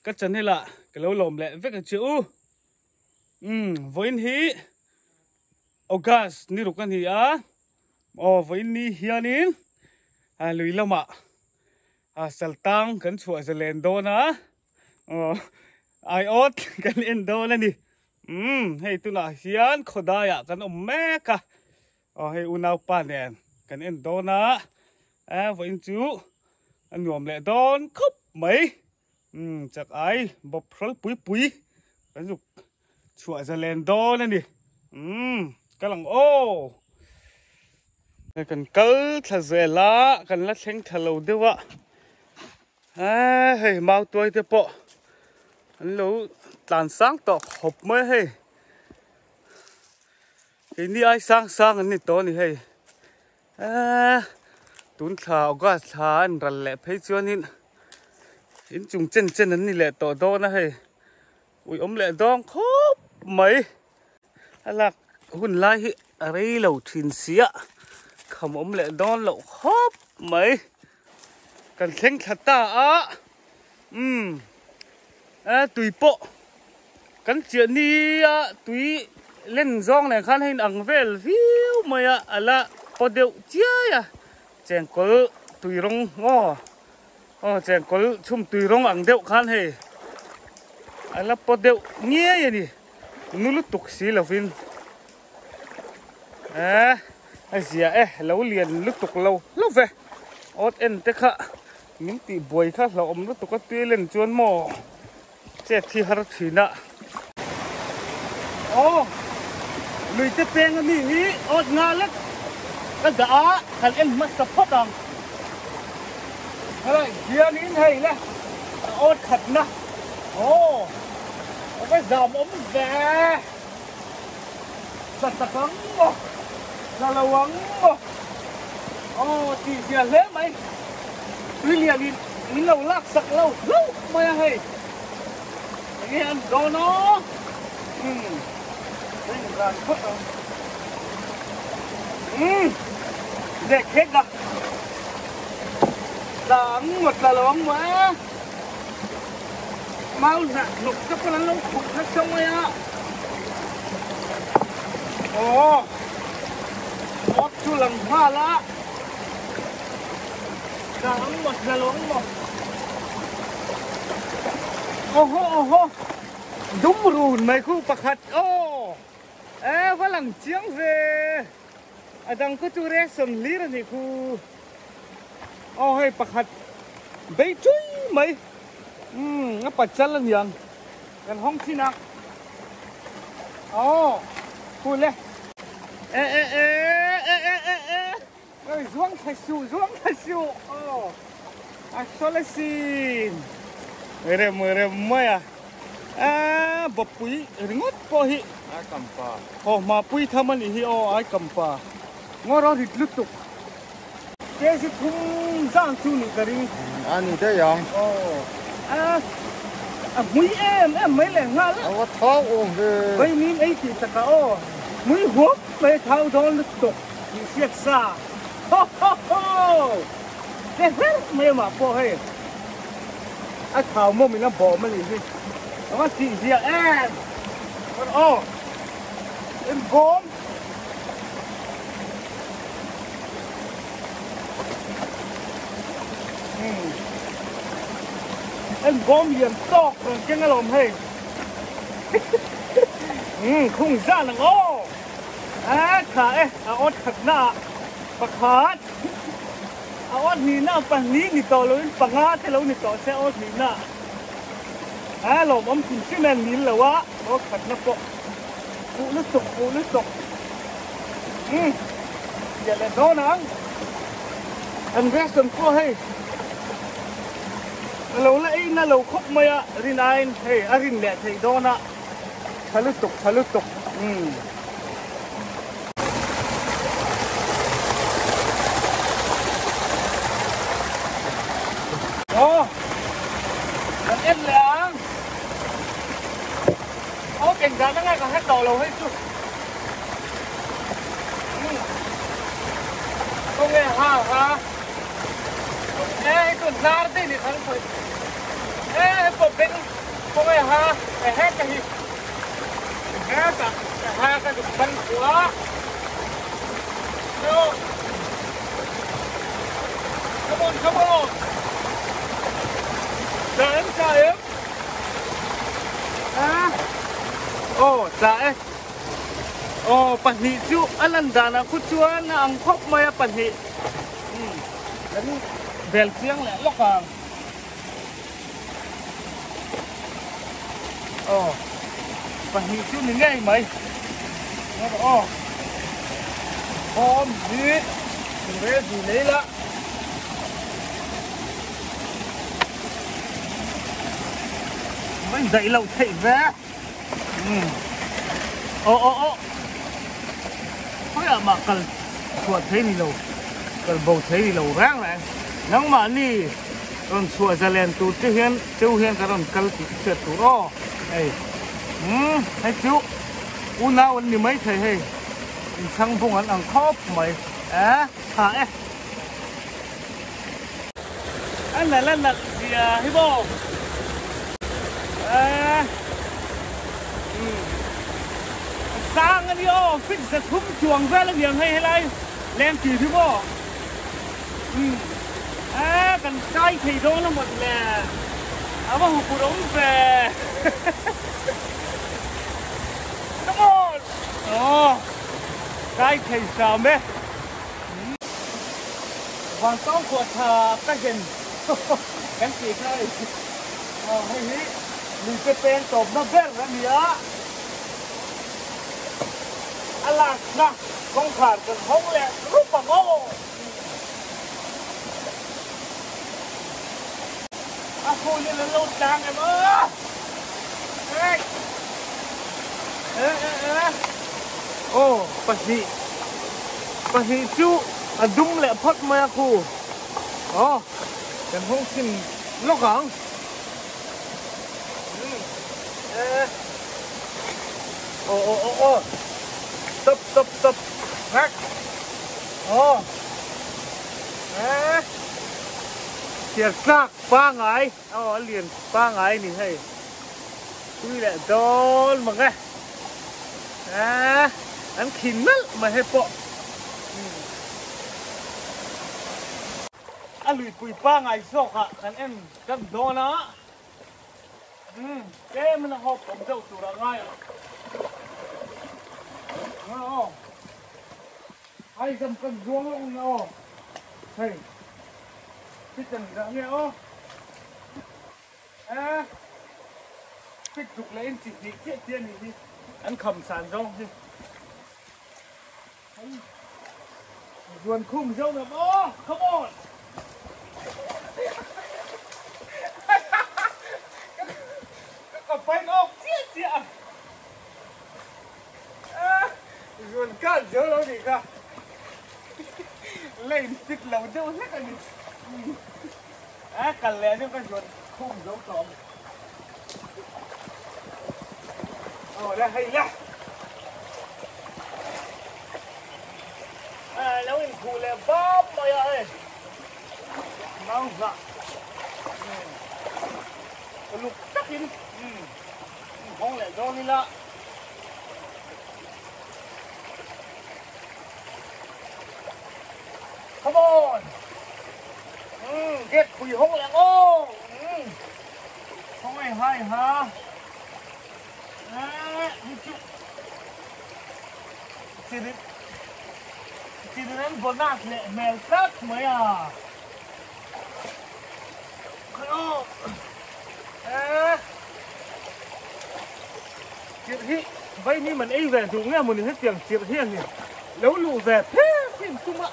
Ka channel ah ka lo lawm leh vek ang che u. Umm vawiin hi August ni ruk a ni a, aw vawiin ni hianin lui lamah saltang kan chhuah zalen dawn a, aw aiawt kan en dawn a ni. Umm hei tunah hian khawdaiah kan awm mek a, aw hei unaupa nen kan en dawn a, vawiin chu a nuam leh dawn khawp mai. Umm chak ai bawp hrawl pui pui kan zuk chhuah zalen dawn a ni. Umm kal ang aw. Kan kal thla zel a, kan la thleng thla lo deuh a. Hei mau tuai te pawh an lo tlan sang tawh khawp mai a hei. Keini ai sang sang an ni tawh a ni hei. Eee tun thla August thla an ral leh phei chuanin inchung chen chen an ni leh tawh dawn a hei ui awm leh dawng khawp mai a lak hun lai hi a rei lo thin sia kham awm leh dawn loh khawp mai kan thleng thla ta a umm e tui pawh Kan chiah nia tui len zawng nen khan hei in ang vel viau mai a, a la paw deuh chiai a, chengkawl tui rawng aw aw chengkawl chhum tui rawng ang deuh khan hei a la paw deuh ngiai a ni, nu lutuk si lovin eh a zia e lo lian lutuk lo hlauh ve, awt en te kha min tih buai kha hlauhawm lutuk a tui len chuan maw. Chet hi har thin a. Aw lui te peng ami hi awt nga lek ka dah a kan en hmasa phawt ang. Helai hianin hei le a awt khatna aw a va zam awm ve tla tak ang maw tla lo ang maw aw tih zia hle mai tui lianin min lo lak sak lo hlauh mai a hei. Enge an dawn aw? Umm ring ran phawt ang. Umm leh khek a. Tla ang maw tla lo ang maw e. Mau hnah hnawk te pawn an lo khuh nasa mai a. Aw awt chu lang nghal a. Tla ang maw tla lo ang maw. Awhaw awhaw dum run mai khu pakhat aw e va lang chiang ve a dang khu chu ration hlir a nih khu aw hei pakhat bei tui mai umm a pachal a niang kan hawng thin ang aw khu le e e e e e e e Oi zuang thla suh zuang thla suh aw a sawl asin rem rem mai a a bawppui ringawt pawh hi ai kampa haw hma pui tham a nih hi aw ai kampa ngawr a rit lutuk kg thum zang chu nih ka ring a ni daih ang aw a a hmui em em mai leh nghal a va thau awm ve vaimim ei tih takah aw hmui huam mai a thau dawn lutuk. Tih hriat sa. Ho ho ho! Te her mai amah pawh hei a thau mawm in a bawm a nih hi. A va tih ziah em! Chuan aw in bawm. Hmm. En bawm lian tawk rawn keng alawm hei. Hmm, khung zan ang aw. A tha e, a awt khatna ah pakhat, a awt hnihna ah pahnih ni tawh loin panga te lo ni tawh se a awt hnihna ah a lawmawm hrim hrim e mil lo a awt khatna pawh fuh lutuk fuh lutuk umm ziah leh dawn ang an ration pawh hei a lo la ei na lo khawp mai a rin aiin hei a rin leh theih dawn a. Tha lutuk tha lutuk umm. Aw kan en leh ang aw eng dan anga ka hre tawh lo hei chu umm khawnge ha ha e hei chu hnar te ni thang sawi. E pawh beng kawng e ha e heta hi heta e ha ka duk ban khua no come on come on tla em tla em a aw tla e aw pahnih chu a lan danah khu chuan a ang khawp mai a pahnih kan bel chiang leh lawk ang. Aw pahnih chu ni ngei mai aw bawm hi ready lei la vẫn dậy lâu thầy về ô ô ô khối à mà cần chuột thấy ni lâu cần bầu thấy ni lâu rang này nắng mà ni rawn chhuah zalen tur che hian cheu hian ka rawn kal tih hriat tur aw hei umm hei chu unau an ni mai thei hei inchhang bung an ang khawp mai e tha e a nalh a nalh zia hi maw e umm a sang a ni aw fit za thum chuang vel a niang hei helai leng tih hi maw. Umm a kan kai thei dawn a mawt le a va huphurh awm ve come on aw kai thei hram e vantawng khuah tha ka hen kan tih kha hei aw hei hi lui te peng tawpna ber a ni a a lakna kawngkhar kan hawng leh rup ang aw. A phone in an lo tlang em aw. Hey. Eh eh eh. Aw pahnih pahnih chu a dum leh phawt mai a khu. Aw kan hawng chhin lawk ang. Eh. Aw aw aw aw. Stop stop stop. Back. Aw eh chhiar tlak pangai aw a lian pangai ni hei tui leh dawn mang e eh an khin nalh mai hei pawh a luipui pangai zawk ah kan en kan dawn a umm tlem in a hawp awm deuh tur a ngai ang aw. Ai zam kan zuang lo nia aw. Hei. Fit an dah nge aw. Eh. Fit duk leh in chi hnih chiah chiah ni hi. An kham san zawng hi. Zuan khum zo ngam aw. Come on. Ka pain awk chiah chiah. Zuan kal zo lo nih kha lane fit lo deuh hlek a ni a kal leh chu ka zuan khum zo tawh ang aw le hei le a lo in khuh leh bap mai a hei mau nghah uluk takin hawng leh dawn ila. Come on! Gate pui hawng leh aw! Hawng ei hai ha! Ni chu chirin chirin an bonus leh hmel tlat mai a! Chirh hi vaimim an ei ve duh nge mawni hetiang chirh hian hi lo luh ve phek hi an tum a,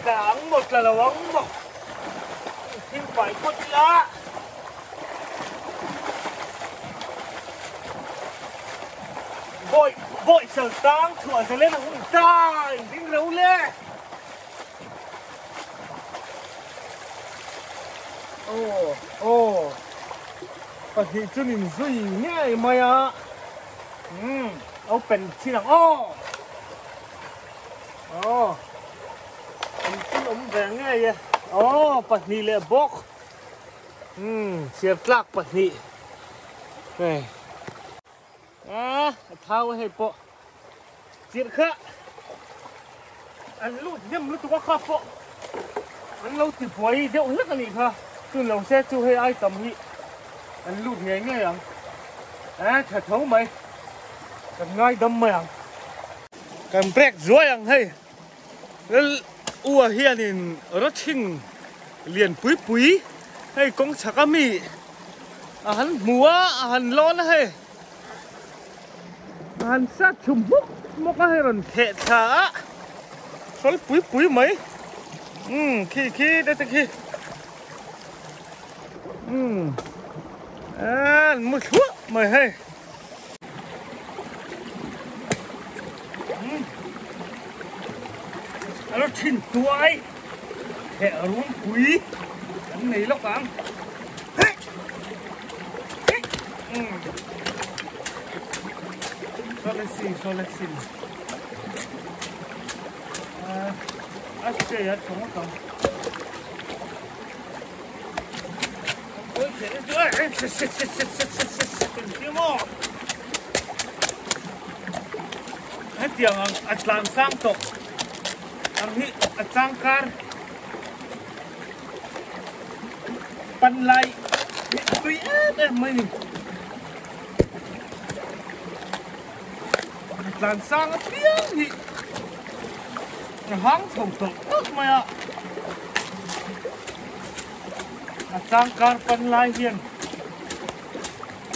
tla ang maw tla lo ang maw thil fai phawt ila. Bawi bawi sal tang chhuah zalen a hun ta in ring lo le. Aw aw pahnih chu nin zui ngei mai a umm open chin ang aw aw an thil awm ve ngei e aw pahnih leh bawk. Umm chhiar tlak pahnih hei a a thau a hei pawh chirh kha an lut hnem lutuk a kha pawh an lo ti buai deuh hlek a nih kha chun lo se chu hei ai tam hi an lut ngei ngei ang a tha tho mai kan ngaidam mai ang kan break zuai ang hei. Lal Ua hianin rawthing lian pui pui hei kawng chhak a mi a han hmu a, a han lawn a hei. A han sat chhum hmawk hmawk a hei rawn theh thla a, sawl pui pui mai. Umm khi khi te te khi. Umm an mu thluah mai hei. A lo thin tuai theh run pui an nei lawk ang. Sawlesi sawlesi a stay a thawng ang. Hetiang ang a tlan sang tawh ang hi a changkar pan lai hi a tui em em mai ni. A tlan sang apiang hi a hang chho tawlh tawlh mai a. A changkar pan lai hian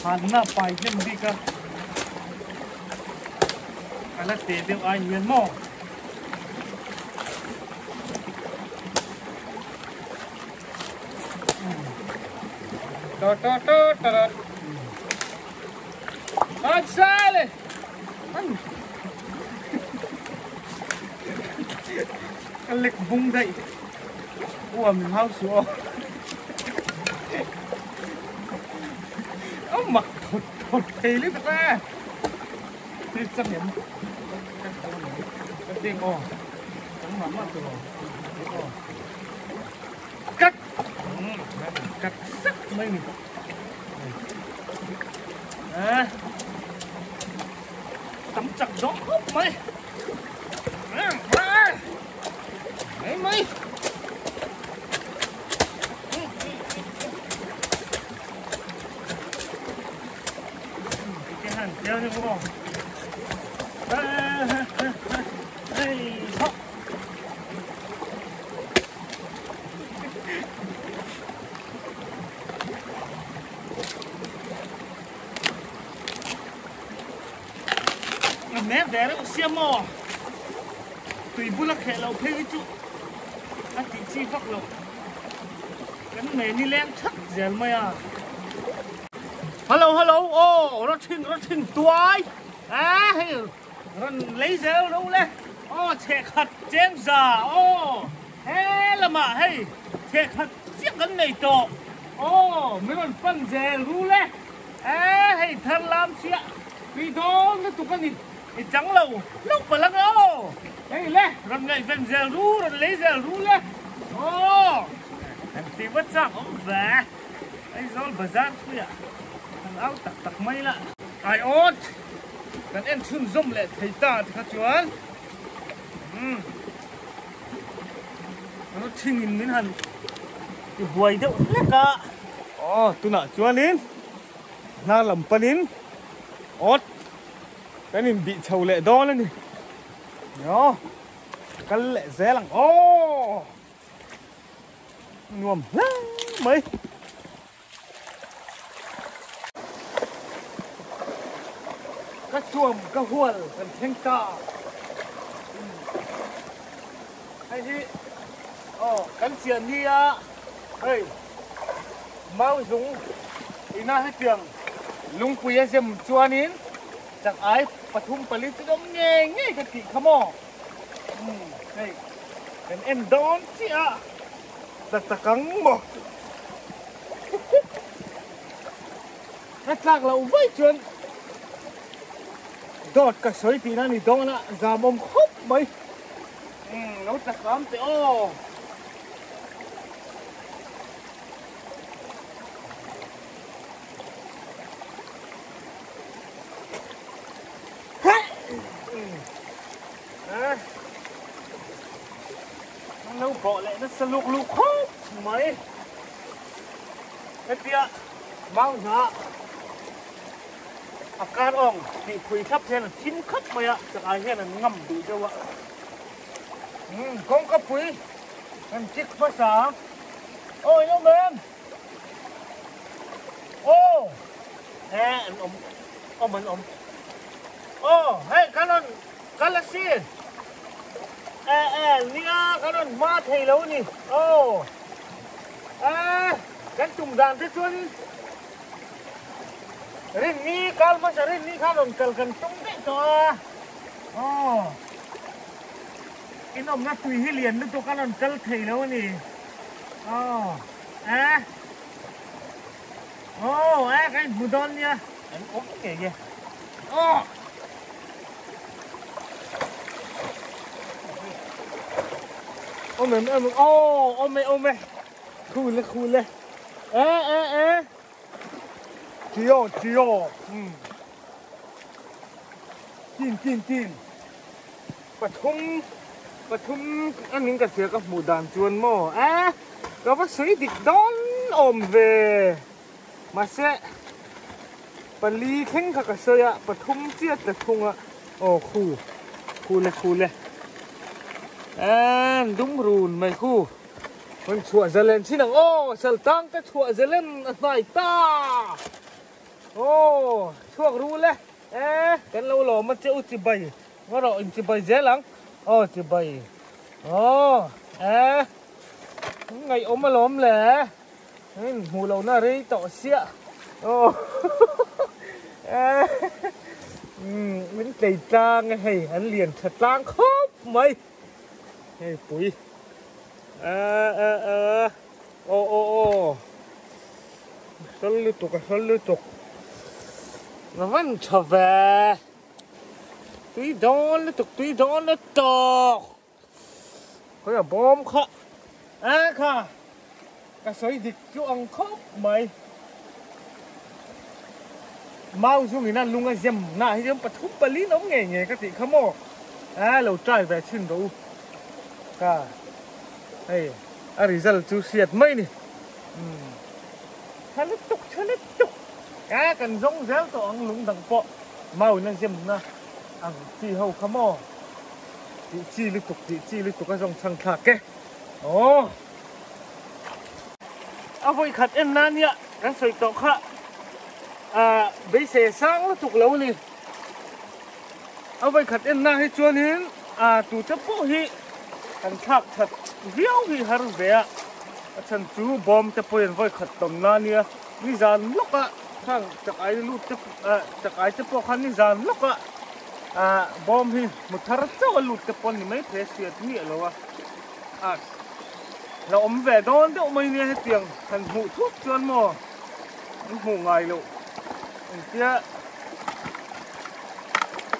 hanna pai hnem bik a, a la teh deuh ai hian maw? Ta ta ta ta ta. Atsale! Ka lek bung daih. Ua min hau suh aw. A mak thawt thawt thei lutuk a. Thil chang em? Ka ding aw. Chang mah mah tur aw. Aw. Cut! Cut sak mai ni. À. Tắm chặt gió khóc mày. Mấy mấy. Cái hàng treo như không? Mẹ về đó xem mò tùy bút là khẽ lẩu phê cái chú a tih chi vak lo kan nei ni leng thak zel mai a hello hello aw raw thin raw thin tuai a hei rawn lei zel ro le aw chhe khat cheng za aw he lamah hei chhe khat chiah kan nei tawh aw min rawn pan zel ru le e hei thar lam chiah tui dawn lutuk a ni. I chang lo lo palh ang e aw. Hei le, rawn ngaihven zel ru, rawn lei zel ru le. Aw, kan ti va chak awm ve. Aizawl bazar puiah kan au tak tak mai la. Ai awt, kan en chhunzawm leh thei ta ti kha chuan. Umm, ro thingin min han ti buai deuh hlek a. Aw, tunah chuanin hnar lam panin awt. Kan inbih chho leh dawn a ni. Aw, kal leh zel ang aw. Nuam hle mai. Ka chuam ka hual kan thleng ta. Hei hi aw kan chian ni a hei mau zung ina hetiang lungpui a zem chuanin chak ai pathum pali chu awm ngei ngei ka tih kha maw umm hei kan en dawn chiah a tla tak ang maw a tlak loh vaih chuan dawt ka sawi tihna a ni dawn a zam awm khawp mai. Umm lo tla hram teh aw. Kawh leh nasa luk luk khawp mai. Hetia mau hna a kar awng tih phui thlap hian a thim khap mai a, chak ai hian an ngam duh deuh a. Umm kawngka pui kan chik hmasa ang. Aw in awm em? Aw he an awm awm an awm. Aw hei kan rawn kal asin. E e nia kan rawn hma thei lo a ni. Aw e kan tum dan te chuanin rinni kal hmasa rinni khan rawn kal kan tum daih tawh a. Aw in awmna tui hi lian lutuk a rawn kal thei lo a ni. Aw e aw e ka inhmu dawn nia an awm ngei e aw. Awm em em aw awm e awm e khu le khu le e e e chiyo chiyo um tin tin tin pathum pathum a ning ka hria ka hmuh dan chuan maw e ka va sawi dik dawn awm ve mahse pali thleng kha ka sawi a pathum chiah tla thung a aw khu khu le khu le en dum run mai khu rawn chhuah zalen chin ang aw saltang te chhuah zalen a hnai ta aw chhuak ru le e kan lo lawm a che u chibai Ngaw rawh in chibai zel ang. Aw chibai. Aw e ngaihawm alawm le. In hmuh lohna rei tawh siah. Aw e min tlei tlang e hei an lian tha tlang khawp mai. Hei pui. E e e aw aw aw. Hral lutuk a hral lutuk. Van tha ve. Tui dawn lutuk tui dawn lutuk khawi a bawm kha a kha ka sawi dik chu ang khawp mai mau zung in a lung a zem na hi chuan pathum pali in awm ngei ngei ka tih kha maw a lo try ve chhin rawh u ka hei a result chu hriat mai ni umm tha lutuk tha lutuk a kan zawng zel tawh ang lung dang pawh. Mauna zemna ang chi ho kha maw? Tih chi lutuk tih chi lutuk a zawng chhang thlak e. Aw. A vawi khat en na nia kan sawi tawh kha ah beisei sang lutuk lo ni. A vawi khat en na hi chuanin ah tute pawh hi kan thlak that viau hi har ve a. A chhan chu bawm te pawhin vawi khat tawm na nia nizan lawk a. Khang chak ai lut te chak ai te pawh khan nizan lawk a ah bawm hi hmu thar chauh a lut te pawh ni mai thei a hriat miah lo a ah la awm ve dawn deuh mai nia hetiang han hmuh thut chuan maw an hmuh ngai loh engtia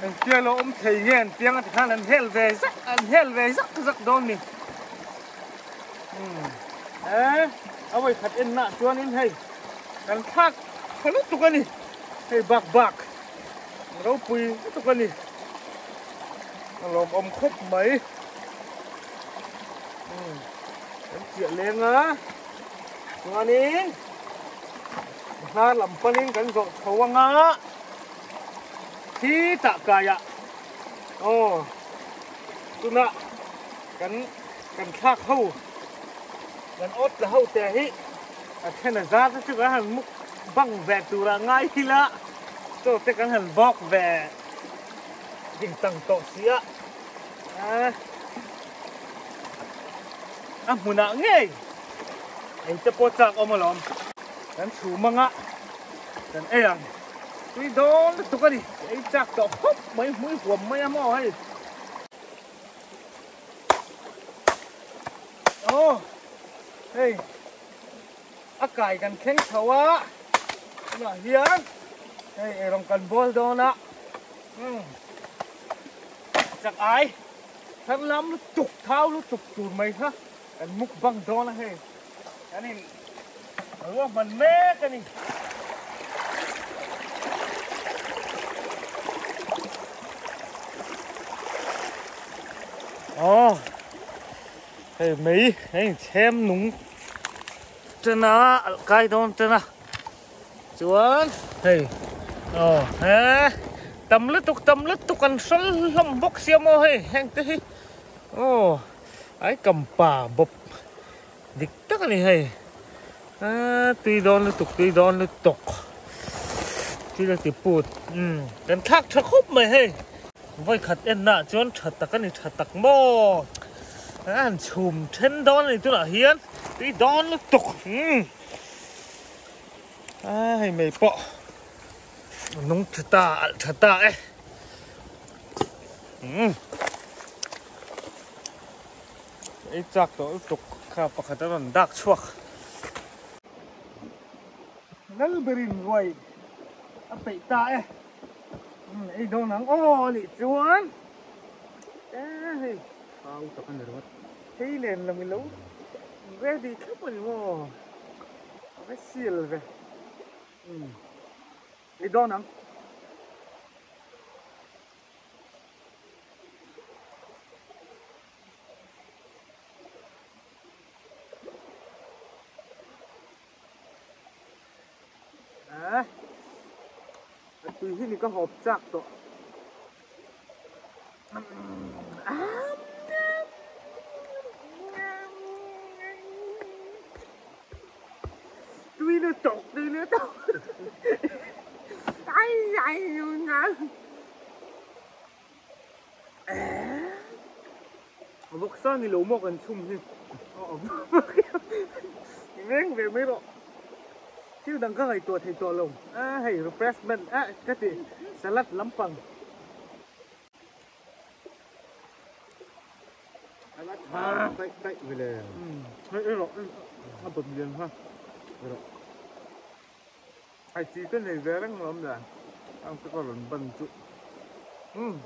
engtia lo awm thei nge an piang a tikhan an hel ve zak an hel ve zak zak dawn ni umm e a vawikhat en nah chuanin hei. Kan thlak tha lutuk a ni, hei bak bak ropui lutuk a ni, a lawmawm khawp mai. Umm kan chiah leng a, chuanin hnar lam panin kan zawh chho anga khi tah kaiah aw tunah kan kan thlak ho kan awt la ho te hi. A then a zar te chu kan han muk bang ve turah ngai ila chaw te kan han bawk ve ding tang tawh si a a hmunah ngei ei te pawh chak awm alawm kan chhum anga kan ei ang tui dawn lutuk a ni ei chak tawh khawp mai hmui huam mai a maw hei. Aw hei a kai kan thleng chho a tunah hian hei eirawng kan bawl dawn a umm chak ai thar lam lutuk thau lutuk tur mai kha kan muk bang dawn a hei kan in ruahman mek a ni. Aw. Hei mei a inchhem nung tan a, alh kai dawn tan a. Chuan hei aw he tam lutuk tam lutuk an hral hlawm bawk sia maw hei heng te hi aw ai kam pa bawp dik tak a ni hei a tui dawn lutuk tui dawn lutuk thil a ti put umm kan thlak tha khawp mai hei vawikhat en na ah chuan tha tak a ni tha tak maw a han chhum then dawn a ni tunah hian tui dawn lutuk umm. A hei mai pawh nung tha ta alh tha ta e umm ei chak tawh lutuk kha pakhat a rawn dak chhuak lal berin ruai a peih ta e umm ei dawn ang aw anih chuan e hei thau tak a ni ringawt hei len lam ilo ready thlap a ni maw. A va sil ve. Umm. Ei dawn ang. Ah. A tui hi ni ka hawp chak tawh. Tui lutuk tui lutuk ai ai vawksa ni lo maw kan chhum hi veng ve mai rawh thil dang ka ngaihtuah thei tawh lo a hei refreshment a ka ti salad lampang. Taih taih vele. Hei erawh a bawm lian kha. Erawh. Ai chi te nei ve reng lawm le. Ang te ka rawn ban chu. Umm.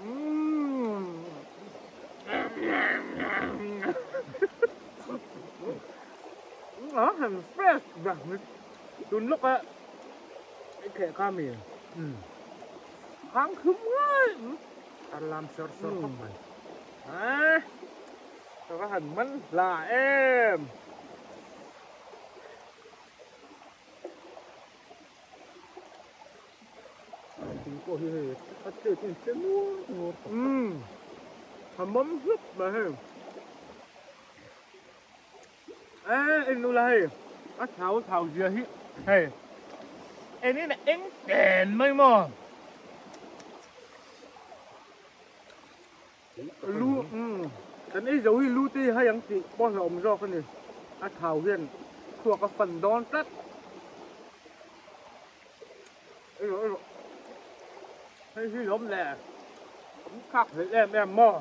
Umm. A han fresh dah tun lawk a. I kheh kha mi. Umm. Khang thlum ngai. Tar lam sawr sawr khawp mai. A ka va han man hla em. Tui pawh hi hei a chet in che nuar nuar tak tak. Umm. A mawm hlup mai hei. E en ula hei a thau thau zia hi hei en in a eng ten mai maw lu umm kan ei zo hi lu te hi hai ang tih pawh hlauhawm zawk a ni a thau hian thluak a fan dawn tlat ei rawh ei rawh hei hi lawm le kan khak hlelh em em maw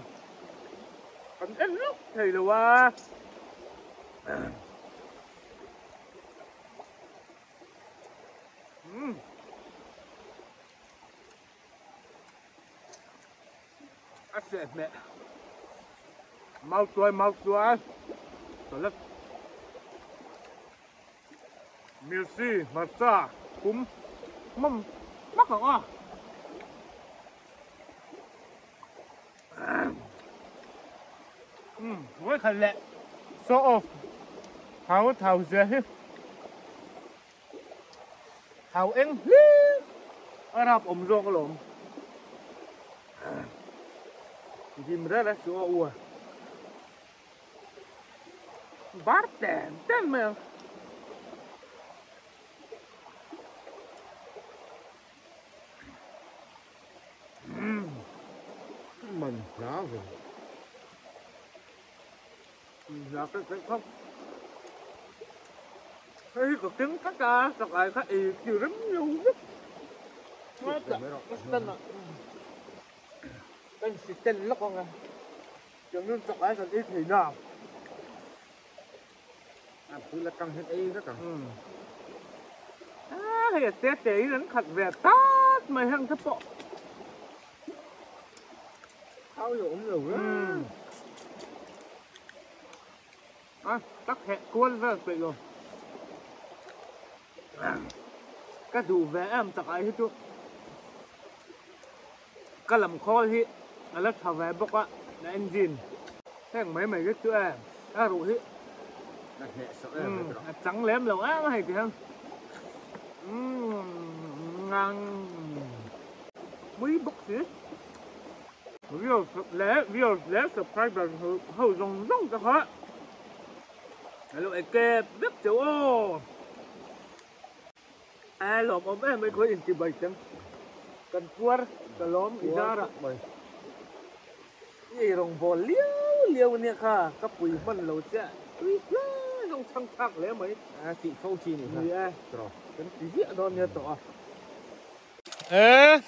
kan en lawk thei lo a umm a seh hmeh mau tuai mau tuai salad Mirchi hmarcha pum hmawm hmak ang a. Umm vawikhat leh show off thau thau zia hi thau eng hlir a rap awm zawk alawm. Dim rel a chu a u a. Bar ten ten mai ang. Man hla ve. Hla ka kai khawp. Hei hi ka keng tlat a, sak ai kha ei ti rem lo vek. Kan si tel lawk ang a. Tiang nun chak ai kan ei thei na. A pul atang hian ei vek ang. A hei a te te in an khat ve tat mai heng te pawh. Thau lo awm lo reng. A tak heh kual vel peih lo. Ka duh ve em chak ai hi chu. Ka lam khawl hi a la tha ve bawk a, a engine. Heng mai mai te chu em a ruh hi a hneh sawh em mai tawh a chang lem lo em a hei ti hian ngang mui bawk si viewers leh viewers leh subscriber ho zawng zawng te kha a lo ei kep vek cheu aw a lawmawm em mai khawi inti bai teng kan puar ka lawm i zarah. I ei rawng bawl liau liau ania kha ka pui hman lo che tui hle zawng chhang thlak hle mai. A tih fo chi nih kha. Ni e, kan ti ziah dawn nia tawh a. E,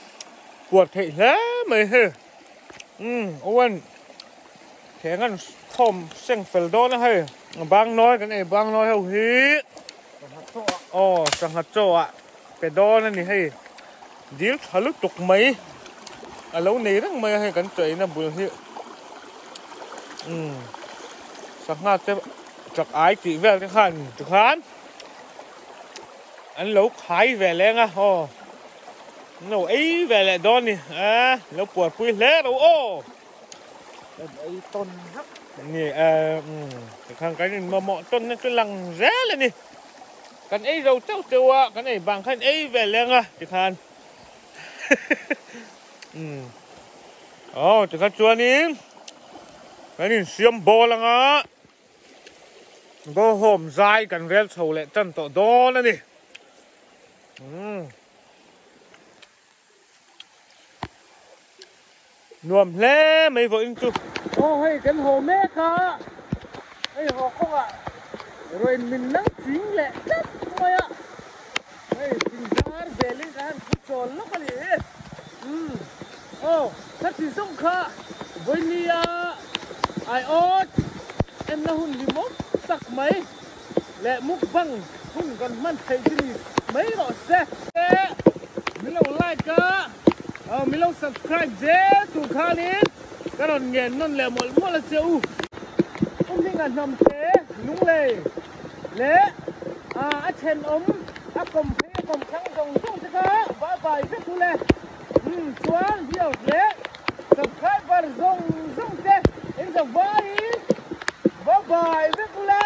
puar theih hle mai hei. Umm owen theng an khawm seng fel dawn a hei. Bang nawi kan ei bang nawi ho hi. Aw sangha chaw ah pe dawn a ni hei. Dil tha lutuk mai a lo nei reng mai a hei kan chaina bul hi umm sangha te chak ai tih vel te khan tikhan an lo khai ve leng a aw an lo ei ve leh dawn a ni a lo puarpui hle ro aw kan ei tawn vek ni e umm tikhan kan inmamawh tawn na chu lang zel a ni. Kan ei zo chauh chauh a, kan ei bang khan ei ve leng a tikhan umm aw tikhan chuanin kan insiam bawl anga go home zai kan rel chho leh tan tawh dawn a ni umm Nuam hle mai vawiin chu. Aw hei kan haw mek a, hei haw kawngah rawn min nang ching leh tlat mai a, hei thingzar velin ka han thu chawl lawk a ni. Umm aw khati zawng kha vawinia aiawt enna hun limawm tak mai leh mukbang hun kan hman theih chu ni mai rawh se. Min lo like a, min lo subscribe zel tur khanin ka rawn ngen nawn leh mawlh mawlh a che u. U hminga hnam te lunglei leh a thenawm a kawm phei a kawm thlang zawng zawng te kha bye bye vek u le. Chuan viewers leh subscriber zawng zawng te in za vaiin bye bye vek u le.